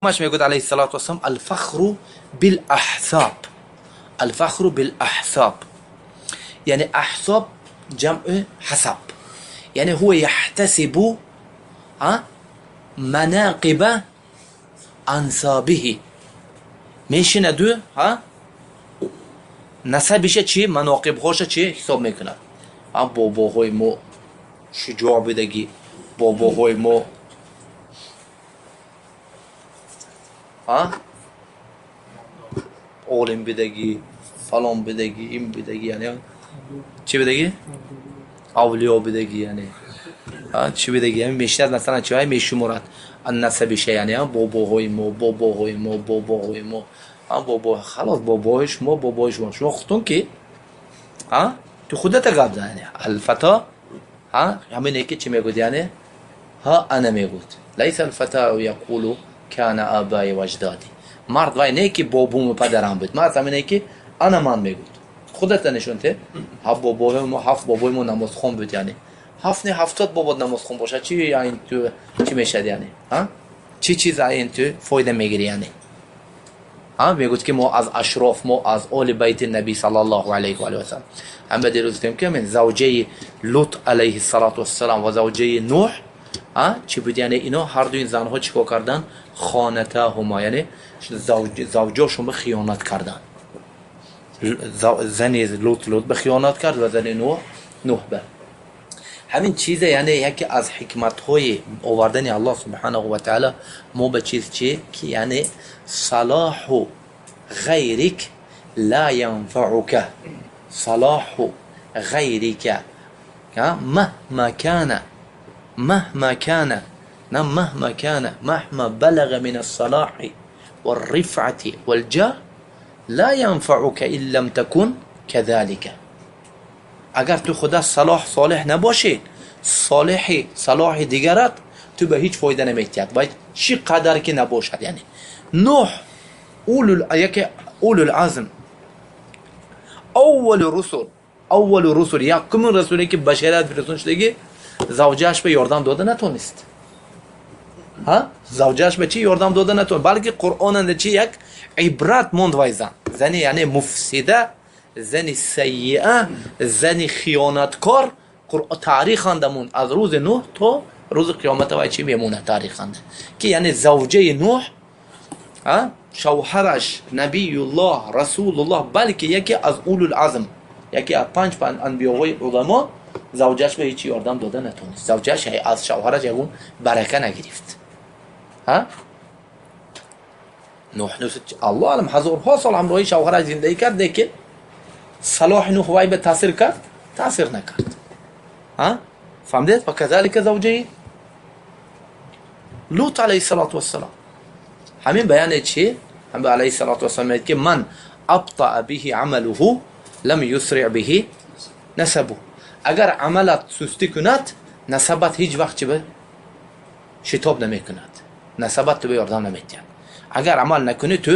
Мегӯяд алайҳиссалоту вассалам: алфахру билаҳсаб, алфахру билаҳсаб, яъне аҳсоб ҷамъи ҳасаб, яъне ҳува яҳтасибу манақиба ансабиҳи, мешинаду насабиша чи, маноқибҳоша чи ҳисоб мекунад. Бобоҳои мо шуҷоъ будагӣ, бобоҳои мо олим будагӣ, фалон будагӣ, ин будагӣ, яъне чӣ будагӣ, авлиё будагӣ, яъне чӣ будагӣ. Мешинад, масалан, чи мешуморад насабиша, яъне бобоҳои мо, бобоҳои мо, бобоҳои мо, бобо, халос, бобоҳои шумо, бобоҳои шумо, шумо худтон ки ту худата гап зан. Яъне алфато ҳамине ки чӣ мегӯд, яъне ҳа ана мегӯд: лайса алфатау яқулу кана абаи ваҷдади. Мард вай не ки бобуму падарам буд, мард ҳамине ки ана ман мегӯд. Худата нишон те. Ҳафт бобоҳои мо, ҳафт бобои мо намозхон буд, яъне ҳафт не, 70 бобот намозхон бошад, чи айн ту чӣ мешад, яъне чӣ чиз айн ту фоида мегирӣ? Яъне мегӯд ки мо аз ашроф, мо аз оли байти наби саллаллоҳу алайҳи ва алиҳи васаллам. Ҳам ба дирӯз гуфтем ки завҷаи Лут алайҳи салоту вассалам ва завҷаи Нуҳ чӣ буд? Яъне ино ҳарду ин занҳо чӣ кор карданд? Хонатаҳума, яъне завҷошон ба хиёнат карданд. Зани Лут Лут ба хиёнат кард ва зани Нуҳ Нуҳ ба. Ҳамин чизе, яъне яке аз ҳикматҳои овардани Аллоҳ субҳанаҳу ва таъала мо ба чиз чи ки, яъне салоҳу ғайрик ла янфаука, салоҳу ғайрика маҳма кана, маҳма кана, на маҳма кана, маҳма балага мин ассалоҳи варрифъати валҷаҳ ла янфаука ин лам такун кадалика. Агар ту худа салоҳ солеҳ набошӣ, солеҳи салоҳи дигарат ту ба ҳеҷ фоида наметиҳад ва чӣ қадар ки набошад. Яъне Нуҳ яке улул азм, аввалу русул, аввалу русул, якумин расуле ки башарият фиристон шудагӣ, завҷааш ба ёрдам дода натонист. Завҷааш ба чӣ ёрдам дода натонист, балки Қуръонанда чи як ибрат монд. Вай зан, зани яъне муфсида, зани сайиа, зани хиёнаткор таъриханда монд. Аз рӯзи Нуҳ то рӯзи қиёмата вай чӣ мемонад таъриханда, ки яъне завҷаи Нуҳ, шавҳараш набиюллоҳ, расулуллоҳ, балки яке аз улул азм, яке аз панҷ анбиёҳои уламо, завҷааш ба ҳеҷ ёрдам дода натонист. Завҷааш аз шавҳараш ягон барака нагирифт. Нуҳ, Аллоҳ алам, ҳазорҳо сол ҳамроҳи шавҳараш зиндагӣ кард, лекин салоҳи Нуҳ вай ба таъсир кард? Таъсир накард. Фаҳмидед? Ва казалика завҷаи Лут алайҳиссалоту вассалом. Ҳамин баёне чи ҳам алайҳиссалоту вассалом мегӯяд ки ман абтаа биҳи амалуҳу лам юсри биҳи насабу. Агар амалат сустӣ кунад, насабат ҳеҷ вақт чи ба шитоб намекунад, насабат ту ба ёрдам наметиҳад. Агар амал накунӣ ту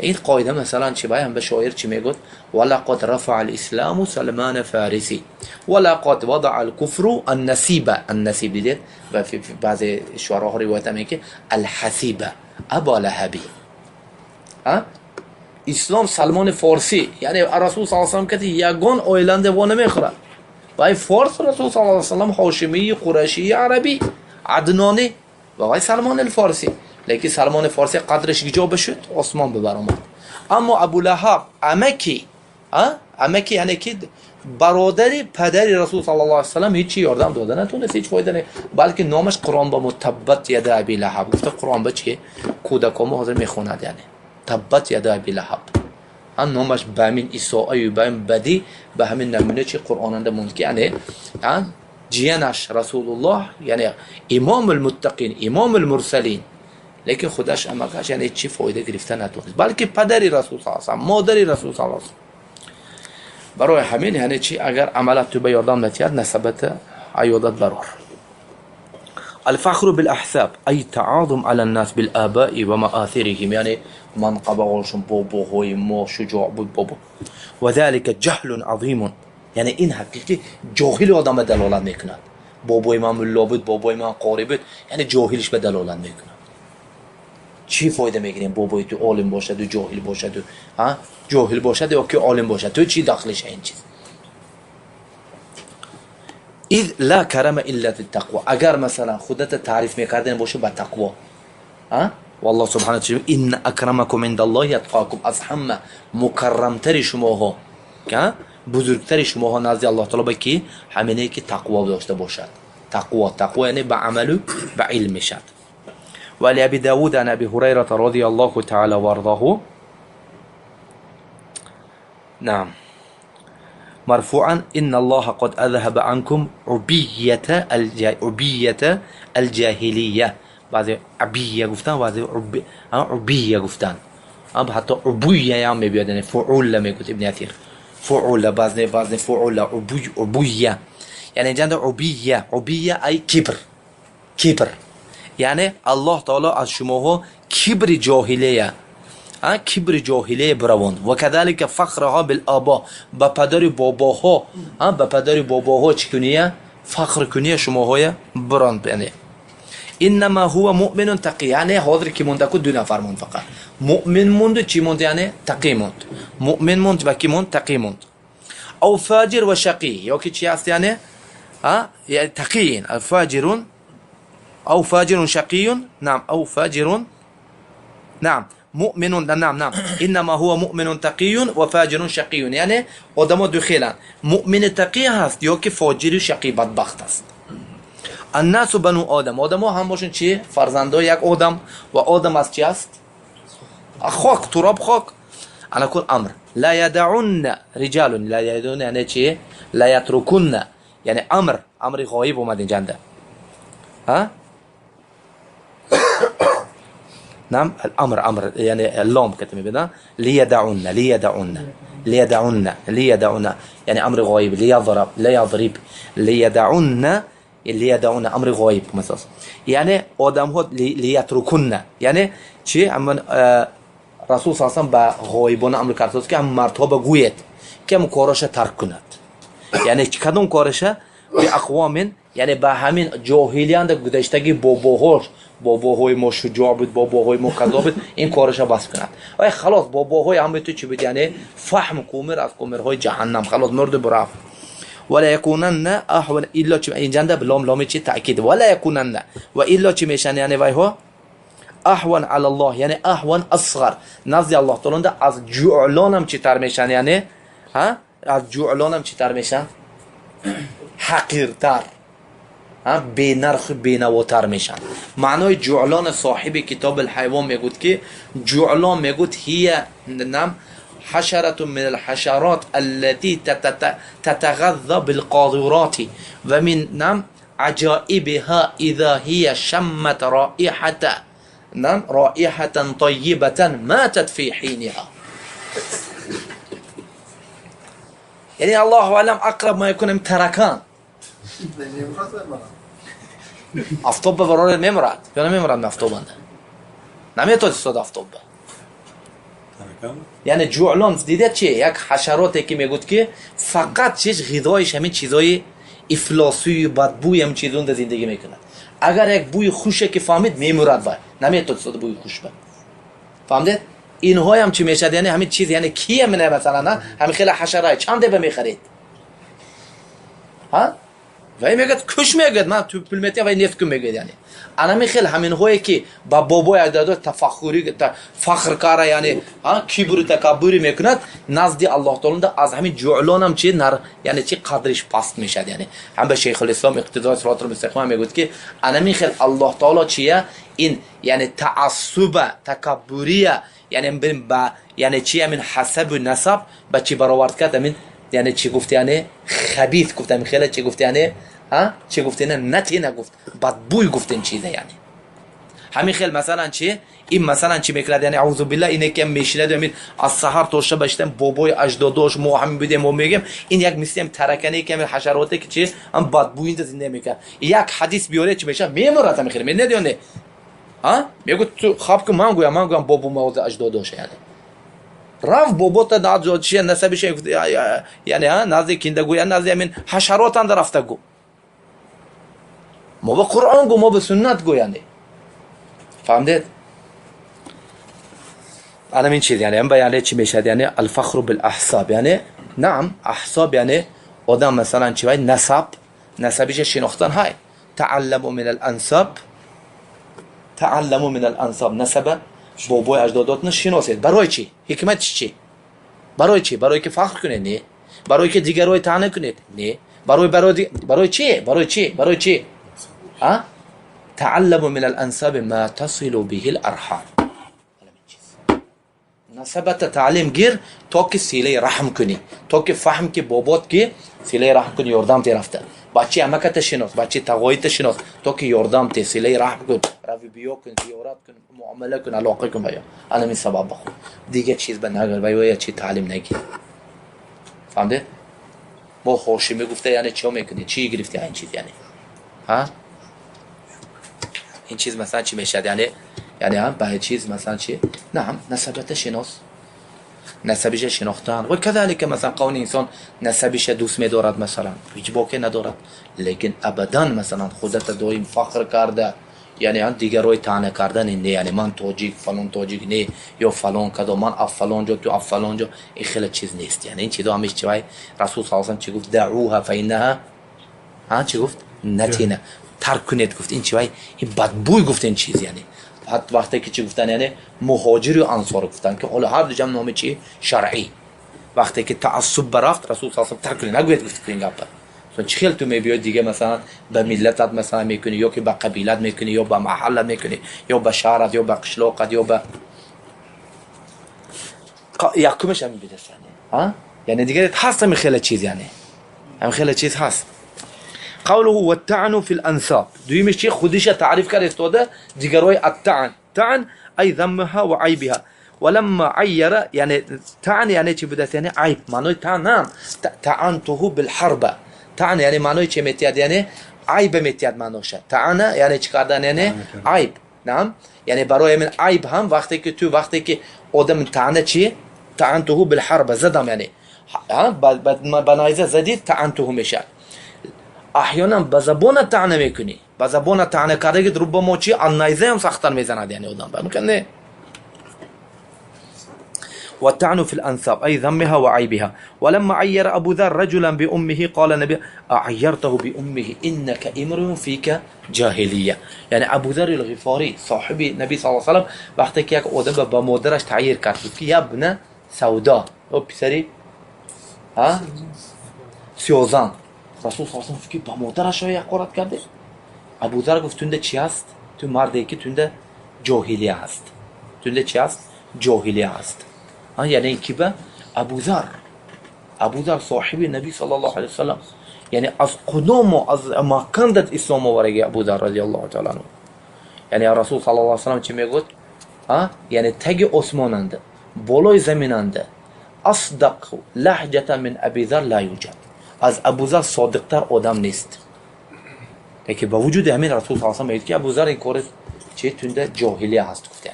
ин қоида, масалан, чи баян ба шоир чи мегӯяд: валақад рафаа алисламу Салмана Фариси валақад ваdaa алкуфру аннасиба. Аннасиб дидед, ва баъзе шуароҳо ривоят ҳам ки алҳасиба Аба Лаҳаби. Ислом Салмони Форсӣ, яъне Расул с салам кати ягон оиланда во намехӯрад, вай форс, Расул с салам ҳошимии, қурашии, арабӣ, аднонӣ ва вай Салмони Форсӣ. Лекин Салмони Форсӣ қадраш гиҷо бишуд? Осмон бибаромад. Аммо Абулаҳаб амаки, яъне ки бародари падари Расул саллаллоҳу алайҳи васаллам, ҳеҷ чи ёрдам дода натонист, ҳеҷ фоида не, балки номаш Қуръон ба таббат яда аби лаҳаб гуфта, Қуръон ба чи кӯдакомо ҳозир мехонад, яъне таббат яда аби лаҳаб ҳам номаш ба ҳамин исоаю, ба ҳамин бадӣ, ба ҳамин намуна чи Қуръонанда монд, ки яъне ҷиянаш Расулуллоҳ, яъне имомул муттақин, имомул мурсалин, лекин худаш амакаш яъне чӣ фоида гирифта натонист, балки падари Расул с модари Расул с. Барои ҳамин, яъне чи агар амалат ту ба ёрдам натиҳад, насабата аёдат барор. الفخر بالأحساب أي التعاظم على الناس بالآباء ومآثرهم، يعني منقبهاشون، باباهای ما شجاع بود، بابا، وذلك جهل عظيم. یعنی این حقیقی جاهل آدم به دلالت میکند. بابای من ملا بود، بابای من قاری بود، یعنی جاهلش به دلالت میکند. Чӣ фоида мегирем бобои ту олим бошаду ҷоҳил бошаду, ҷоҳил бошад ё ки олим бошад, ту чӣ дахлиша ин чиз? Из ла карама илла биттақво. Агар масалан худата таъриф мекарден боша ба тақво, валлоҳ субҳана таъала инна акрамакум индаллоҳи атқокум, аз ҳама мукаррамтари шумоҳо, бузургтари шумоҳо назди Аллоҳ таъала ба ки? Ҳамине ки тақво дошта бошад. Тақво, тақво яъне ба амалу ба илм мешавад. ولأبي داود عن أبي هريرة رضي الله تعالى وارضاه نعم مرفوعا إن الله قد أذهب عنكم عبية الجاهلية. بعضی عبیه گفتن، بعضی عبیه گفتن، حتی عبویه هم میبیاد، یعنی فعول میگوید ابن اثیر، فعول بعضی فعول عبویه، یعنی جند عبیه، عبیه ای کبر، کبر یعنی الله تعالی از شماها کبر جاهلیه، کبر جاهلیه بروند. و کذالک فخرها بالآبا، به پدر باباها، به پدر باباها چکنیه فخر کنیه شماهای براند. یعنی انما هو مؤمن تقی، یعنی حاضر کی مونده کو دو نفر موند، فقط مؤمن موند، چی موند؟ یعنی تقی موند، مؤمن موند و کی موند؟ تقی موند. او فاجر و شقی، یا کی چی هست؟ یعنی یعنی تقیین، فاجرون او فاجر شقي، نعم او فاجر، نعم مؤمن، نعم نعم انما هو مؤمن تقي وفاجر شقي، یعنی آدم‌ها دو خیلن، مؤمن تقی هست یا که فاجر شقی بدبخت است. الناس بنو آدم، آدم‌ها هم باشن چی؟ فرزندای یک آدم، و آدم از چی است؟ خاک، تراب، خاک. على كل امر لا يدعون رجال، لا يدعون یعنی چی؟ لا يتركن، یعنی امر، امر غایب اومد اینجا. ها نعم الامر، امر يعني اللام كتب بنا ليدعون، ليدعون، ليدعون، ليدعون، يعني امر غایب، ليضرب، لا يضرب، ليدعون، ليدعون امر غایب مثلا، یعنی آدم ها ليتركن، یعنی چی؟ اما رسول صلی الله علیه و به غایبانه امر کرد که هم مردها بگوید که هم کارش ترک کند، یعنی کدوم کارش؟ به اقوام، یعنی به همین جاهلیان گذشتگی باباهاش، باباهای ما شجاع بود، باباهای ما کذا بود، این کارش بس کند. وای خلاص باباهای هم تو چی بود؟ یعنی فهم کومر از کومرهای جهنم، خلاص مرد برفت. ولا یکونن احون الا چی؟ این جنده لام، لام چی؟ تاکید. ولا یکونن و الا چی میشن؟ یعنی وای ها احون علی الله، یعنی احون اصغر، نزد الله تعالی از جعلان هم چی تر میشن؟ یعنی ها از جعلان هم چی تر میشن؟ حقیرتر، بی نرخ بی نواتر میشن. معنای جعلان صاحب کتاب الحیوان میگوید که جعلان میگوید هی نم حشرة من الحشرات التي تتغذى بالقاذورات ومن نم عجائبها اذا هي شمت رائحة نم رائحة طيبة ماتت في حينها. یعنی الله اعلم اقرب ما يكون ترکان. افتاب برای میمرد یا نمیمرد؟ افتاب نمیتونه استاد افتاب. یعنی جعلان دیده چی؟ یک حشراتی که میگوید که فقط چیز غذایش همین چیزای افلاسی و بدبوی هم چیزون در زندگی میکند. اگر یک بوی خوشه که فهمید میمرد و نمیتونه استاد بوی خوش به. فهمید؟ اینها هم چی میشد؟ یعنی همین چیز، یعنی کیه منه مثلا همین خیلی حشره چند دبه میخرید؟ ها؟ و این میگه کش میگه من تو پول میتیم و نفت کن میگه. یعنی انا میخیل همین هایی که با بابای اجداد تفخری فخر کاره، یعنی ها کبر و تکبر میکند نزد الله تعالی از همین جعلان هم چی نر، یعنی چی قدرش پست میشد. یعنی هم به شیخ الاسلام اقتدای صراط المستقیم میگه که انا میخیل الله تعالی چیه این، یعنی تعصب تکبریه، یعنی با یعنی چی همین حسب و نسب با چی برآورد کرد همین، یعنی چی گفت؟ یعنی خبیث گفت. همین خیلی چی گفت؟ یعنی ها چی گفت؟ نه نتی نگفت، بدبوی گفت این چیزه. یعنی همین خیلی مثلا چی این مثلا چی میکرد؟ یعنی اعوذ بالله اینه که میشنید همین از سحر تا شب بشتم بابای اجداداش ما همین بودیم و میگیم این یک مثل هم ترکنه که همین حشراته که چی هم بدبوی این زنده میکرد. یک حدیث بیاره چی میشه؟ میمرد همین خیلی میندی نه ها میگه تو خواب که من گویم، من گویم بابا ما اجداداش، یعنی رفت بابا تا نزد چیه نسبش، یعنی ها نزد کینده گویا نزد همین حشرات هم رفته گو. ما به قرآن گو، ما به سنت گو، یعنی فهمید؟ Ана ин чиз, яъне яъне чӣ мешавад? Яъне الفخر بالأحساب, яъне نعم, أحساب, яъне одам масалан чи вай насаб, насабиша шинохтан ҳай. تعلموا من الأنساب, تعلموا من الأنساب, насаба бобои аҷдодотно шиносед. Барои чӣ? Ҳикматиш чӣ? Барои чӣ? Барои ки фахр кунед? Не. Барои ки дигарҳои таъна кунед? Не. Барои чӣ? Барои чӣ? Барои чӣ? А تعلموا من الأنساب ما تصل به الأرحام. Насабата таълим гир, то ки силаи раҳм кунӣ, то ки фаҳм ки бобот ки силаи раҳм кунӣ, ёрдам те рафта. Бачаи амаката шинос, бачаи тағоита шинос, то ки ёрдам те, силаи раҳм кун, рави биё кун, зиёрат кун, муомала кун, алоқа кун. Баё анами сабаб ба худ дига чиз ба нагар, ба ё чи таълим нагир. Фаҳмдед? Мо ҳошимӣ гуфта, яъне чиё мекунӣ? Чӣ гирифти ин чиз? Яъне ҳа, ин чиз масалан чӣ мешавад? Яъне ба чиз масалан чи, نعم, насабата шинос, насабиша шинохтан ва كذلك. Масалан, қавни инсон насабиша дӯст медорад, масалан, ҳеҷ боке надорад, лекин абадан масалан худата доим фахр карда, яъне дигарҳои таъна кардани не. Яъне ман тоҷик, фалон тоҷик не, ё фалон кадо, ман аф фалон ҷо, ту аф фалон ҷо, ин хеле чиз нест. Яъне ин чизо ҳамеш чи вай Расул с салам чи гуфт? دعوها فإنها, ҳа, чӣ гуфт? نتنة. Тарк кунед, гуфт, ин чи вай, ин бадбӯй, гуфт, ин чиз. Яъне вақте ки чӣ гуфтан? Яъне муҳоҷиру ансор гуфтан, ки ҳоло ҳар ду ҷам номи чи шаръӣ. Вақте ки таассуб барафт, Расул с тарк кунед, нагӯед, гуфт, ин гапа. Чӣ хел ту мебиёд дига, масалан, ба миллатат масалан мекунӣ, ё ки ба қабилат мекунӣ, ё ба маҳаллат мекунӣ, ё ба шаҳрат, ё ба қишлоқат, ё ба якумаш ҳамин бидаст. Яъне дигар ҳаст ҳамин хеле чиз, яъне ҳамин хеле чиз ҳаст. قوله والطعن في الأنساب. دویمش چی؟ خودش تعریف کرد استاده دیگرای. الطعن, طعن أي ذمها وعيبها. ولما عير, یعنی طعن یعنی چی بوده؟ یعنی عیب. معنای طعن نه طعنته بالحربة. طعن یعنی معنای چی میتید؟ یعنی عیب میتید معناشه. طعن یعنی چی کردن؟ یعنی عیب. نعم, یعنی برای من عیب هم وقتی که تو وقتی که آدم طعنه چی؟ طعنته بالحربة, زدم, یعنی با نیزه زدی, طعنته میشه. احیانا به زبان طعنه میکنی، به زبان طعنه کرده که ربما چی ان نیزه هم سختتر میزند، یعنی آدم ممکن. والطعن في الأنساب أي ذمها وعيبها. ولما عير أبو ذر رجلا بأمه قال النبي: أعيرته بأمه؟ إنك امرؤ فيك جاهلية. یعنی ابو ذر الغفاری، صاحب نبی صلی الله علیه وسلم، وقتی که یک آدم با مادرش تعییر کرد که يا ابن سوداء، او پسری ها سیوزان، رسول صلی الله علیه وسلم که با مادرش حقارت کرده. ابو ذر گفت تونده چی هست؟ تو مردی که تونده جاهلیه هست. تونده چی هست؟ جاهلیه هست. یعنی کی به ابو ذر؟ ابو ذر صاحب نبی صلی الله علیه وسلم، یعنی از قدوم و از مکان داد اسلام آورده ابو ذر رضی الله تعالی عنه. یعنی رسول صلی الله علیه وسلم چی میگفت؟ یعنی تگ آسمانند، بالای زمینند، أصدق لهجة من أبي ذر لا يوجد. از ابو ذر صادقتر آدم نیست. که با وجود همین رسول صلی الله علیه وسلم میگه که ابو ذر این کار چه تونده جاهلیه هست، گفت.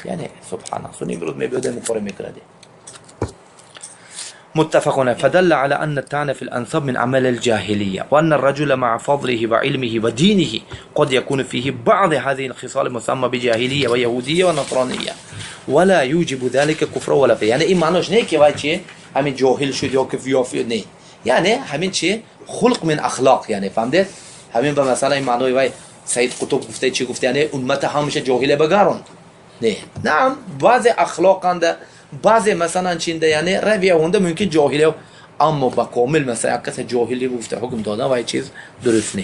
یعنی سبحان الله، سنی امروز میبیاد این کار میکنه. متفق. فدل على أن الطعن في الأنساب من عمل الجاهلية، وأن الرجل مع فضله وعلمه ودينه قد يكون فيه بعض هذه الخصال المسمى بجاهلية ويهودية ونصرانية، ولا يوجب ذلك كفر ولا فيه. یعنی این معناش نه که وای چیه همین جاهل شد یا کفر یا نه، یعنی همین چیه؟ خلق من اخلاق. یعنی فهمده؟ همین به مثلا این معنای وای سید قطب گفته چی گفته؟ یعنی امت همیشه جاهل بگارون نه. نعم, بعضی اخلاقنده، بعضی مثلا چینده، یعنی رویه هونده ممکن جاهله، اما با کامل مثلا یک کس جاهلی گفته حکم دادن و چیز درست نه.